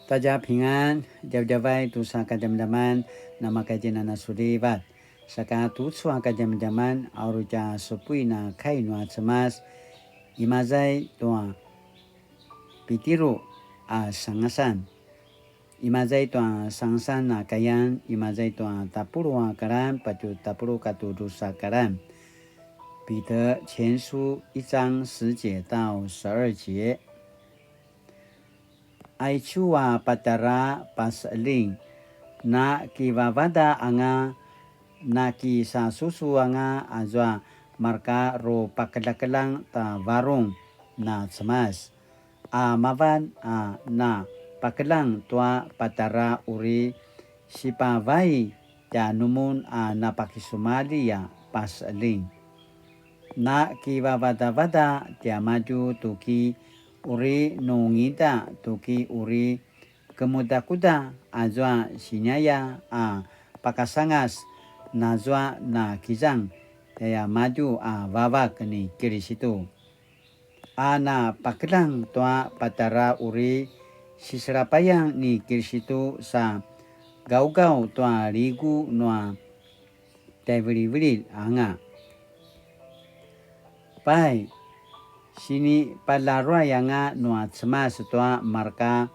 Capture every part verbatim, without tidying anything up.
大家平安, djavadjavay tusa kadjamadjaman, namakaitin a nasulivat. Saka tucu a kadjamadjaman, a uri tja supuin a kai nua Cemas, imaza i tua Pitiru a sangasan. Imaza i tua sangasan a kayan, imaza i tua tapuluq a karan, patje tapuluq katua drusa karan. 彼得前书一章十节到十二节。 Aicu a patjara paseqeljing, na kivavadaq anga, na kisasusu anga azua marka rupakeljakeljang ta varung na Cemas, a mavan a na pakeljang tua patjara uri sipavai tjanumun a napakisumalji a paseqeljing. Na kivavadavadaq tiamadju tuki uri nungida tuki uri kemudakuda azua siniaya a pakasangas nazua na kizang tiamadju a vavak ni Kilisitu. A na pakeljang tua patjara uri siselapayan ni Kilisitu sa gaugaw tua ligu nua tjaivilivililj anga. Pai, sinipalaruay anga nua Cemas tua marka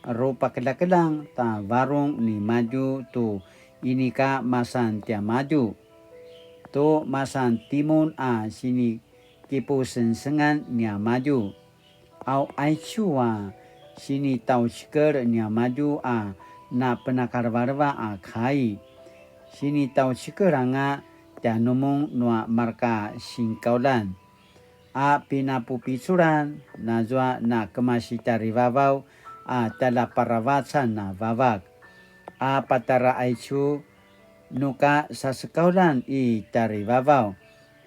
rupakeljakeljang ta varung nimadju tu inika masan tiamadju, tu masan timun a sinikipusengsengan niamadju. Au aicu a sinitaucikel niamadju a napenakalevaleva a kai, sinitaucikel anga tjanumun nua marka sinkaulan a pinapupiculan nazua na kemasi tjarivavaw a tjaljaparavacan a vavak, a patjara aicu nu ka sasekaulan i tjarivavaw,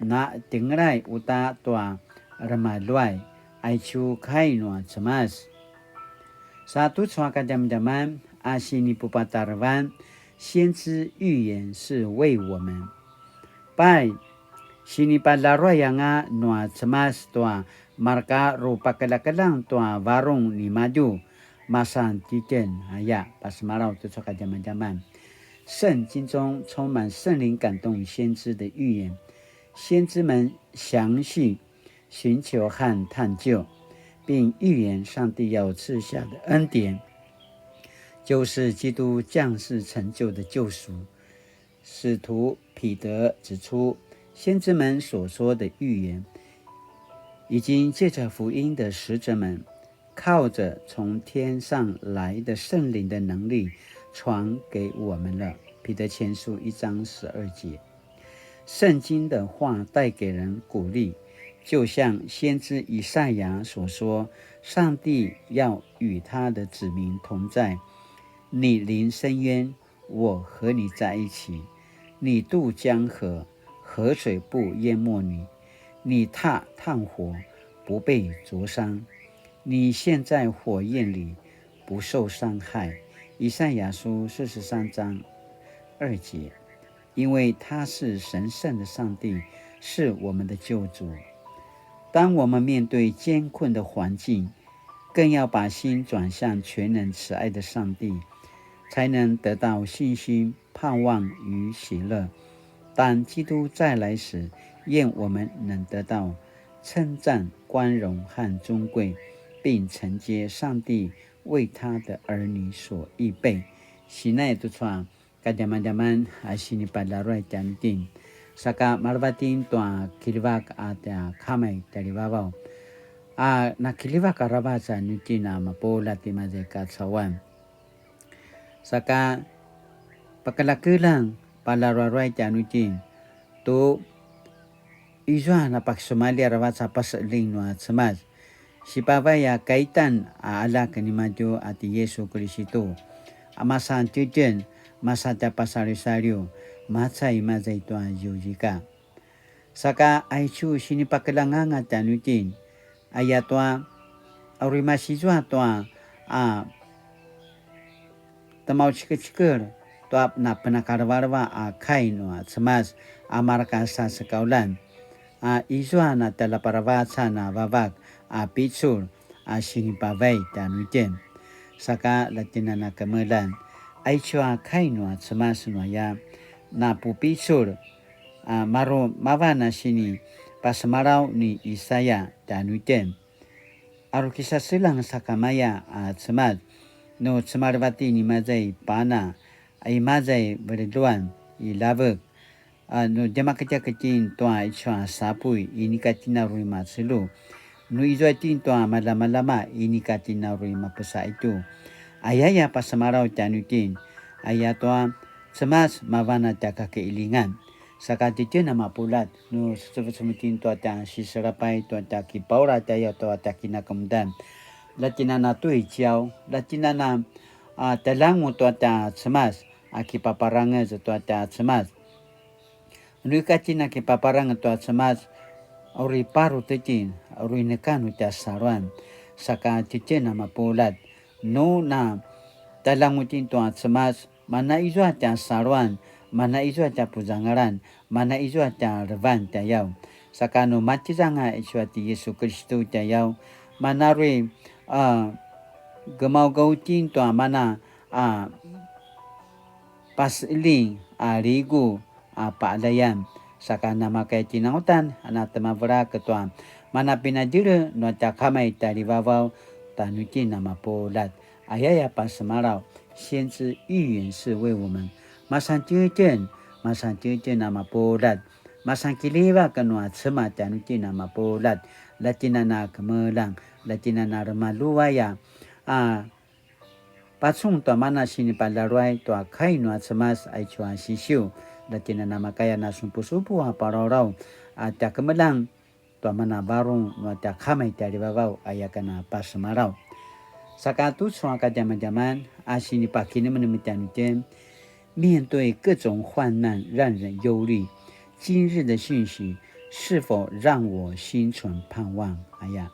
na tjengelay uta tua remaluay, aicu kai nua Cemas. Sa tucu a kadjamadjaman a sinipupatarevan, 先知预言是为我们. Pai, sinipalaruay anga nua Cemas tua marka rupakeljakeljang tua varung nimadju, masan titjen aya, pasemalaw tucu a kadjamadjaman. 圣经中充满圣灵感动先知的预言，先知们详细寻求和探究，并预言上帝要赐下的恩典，就是基督降世成就的救赎。使徒彼得指出，先知们所说的预言，已经借着福音的使者们，靠着从天上来的圣灵的能力传给我们了。彼得前书一章十二节。圣经的话带给人鼓励，就像先知以赛亚所说，上帝要与他的子民同在。你临深渊，我和你在一起。你渡江河，河水不淹没你。你踏炭火，不被灼伤。你陷在火焰里，不受伤害。以赛亚书四十三章二节。因为他是神圣的上帝，是我们的救主。当我们面对艰困的环境，更要把心转向全能慈爱的上帝，才能得到信心、盼望与喜乐。当基督再来时，愿我们能得到称赞、光荣和尊贵，并承接上帝为他的儿女所预备。Sinai tucu a kadjamadjaman a sinipalaruay tjanuitjen. Saka malavatin tua kiljivak a tja Kama i tjarivavaw. A nakiljivak aravac a nuitjen a mapuljat i maza i kacauan. Saka pakeljakeljang palaruaruay tjanuitjen tu izua napakisumalji aravac a paseqeljing nua Cemas. Sipavay a kaitan a aljak nimadju a ti Yisu Kilisitu, a masan titjen, masa tja pasaliwsaliw, macai i maza i tua ziuzika. Saka aicu sinipakeljang anga tjanuitjen, ayatua, a uri masi zua tua, a, temaucikecikel tua napenakalevaleva a kai nua Cemas a mareka sasekaulan, a izua na tjaljaparavacan a vavak a picul a sinipavay tjanuitjen. saka latjinana kemelan. Aicu a kai nua Cemas nuaya napupicul a maru mavan a sini pasemalaw ni Isaya tjanuitjen. Aru kisaselang sakamaya a Cemas, nu cemalevati ni mazay pana, a i mazay veleluan i lavek, a nu djemakedjakedjin tua icu a sapuy inika tjen a uri macelu, nu izua itjen tua malamalama inika tjen a uri mapusaitu. Ayaya pasemalaw tjanuitjen, ayatua Cemas mavan a tja kakailingan. Saka titjen a mapuljat, nu secevecevung itjen tua tja siselapay tua tja kipaura tjayaw tua tja kinakemudan. Latjinana tuiciyaw, latjinana a talangu tua tja Cemas, a kipaparangez tua tja Cemas. Nu ika tjen a kipaparangez tua Cemas, uri paru titjen, uri neka nu tja saluan. Saka titjen a mapuljat, nu na talangu itjen tua Cemas, mana izua tja saluan, mana izua tja puzangalan, mana izua tja levan tjayaw. Saka nu matjizanga izua ti Yesu Kiristu tjayaw, mana uri a gemaugaw itjen tua mana a paseling a ligu a pa'alayan. Saka namakay tjinangutan a na temavelak tua mana pinadjele nua tja kamay tjalivavaw tjanuitjen a mapuljat. Ayaya pasemalaw, 先知預言是為我們 masan tjitjen, masan tjitjen a mapuljat, masan kiljivak nua Cemas tjanuitjen a mapuljat, latjinana kemeljang, latjinana remaluaya, a pacun tua mana sinipalaluay tua kai nua Cemas aicu a sisiu, latjinana makaya na sumpusupu a palawlaw a tja kemeljang tua mana varung nua tja kamay tjalivavaw aya ken a pasemalaw. Saka tucu a kadjamadjaman a sinipakinemenem tjanuitjen, 面對各種患難讓人憂慮，今日的信息是否讓我心存盼望？Aya.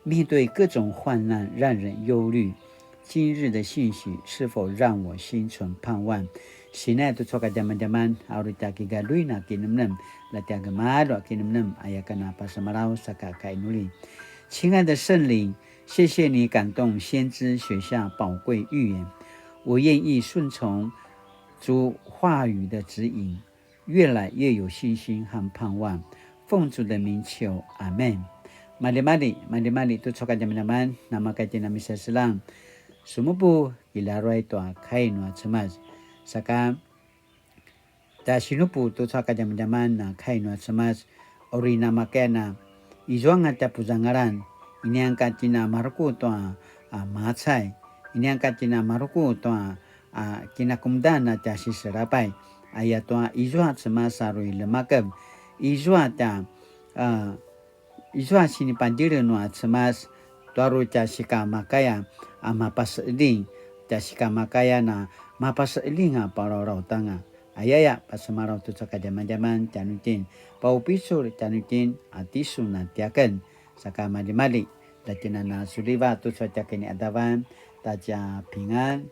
面對各種患難讓人憂慮，今日的信息是否讓我心存盼望？Sinai tucu a kadjamadjaman, a uri tja kigaluin a kinemenem, la tja gemalju a kinemenem, aya ken a pasemalaw saka kainuli. 親愛的聖靈，謝謝你感動先知寫下寶貴預言，我願意順從主話語的指引， 越來越有信心和盼望。奉主的名求，阿們。Maljimalji, maljimalji tucu a kadjamadjaman, namakay tjen a misaselang. Sumupu kilaruay tua kai nua Cemas. Saka tja sinupu tucu a kadjamadjaman na kai nua Cemas, uri namakay na izuanga tja puzangalan, inianga ka tjen a maruku tua a macay, inianga ka tjen a maruku tua a kinakemudan a tja siselapay, ayatua izua Cemas a uri lemakev, izua tja, a, izua sinipadjele nua Cemas, tua uri tja sikamakaya a mapaseling, tja sikamakaya na mapaseling a palawlaw tanga. Ayaya, pasemalaw tucu a kadjamadjaman tjanuitjen, paupicul tjanuitjen, a tisun a tiaken, saka maljimalji, latjinana suliva tucu a tja kiniadavan, ta tja pingan.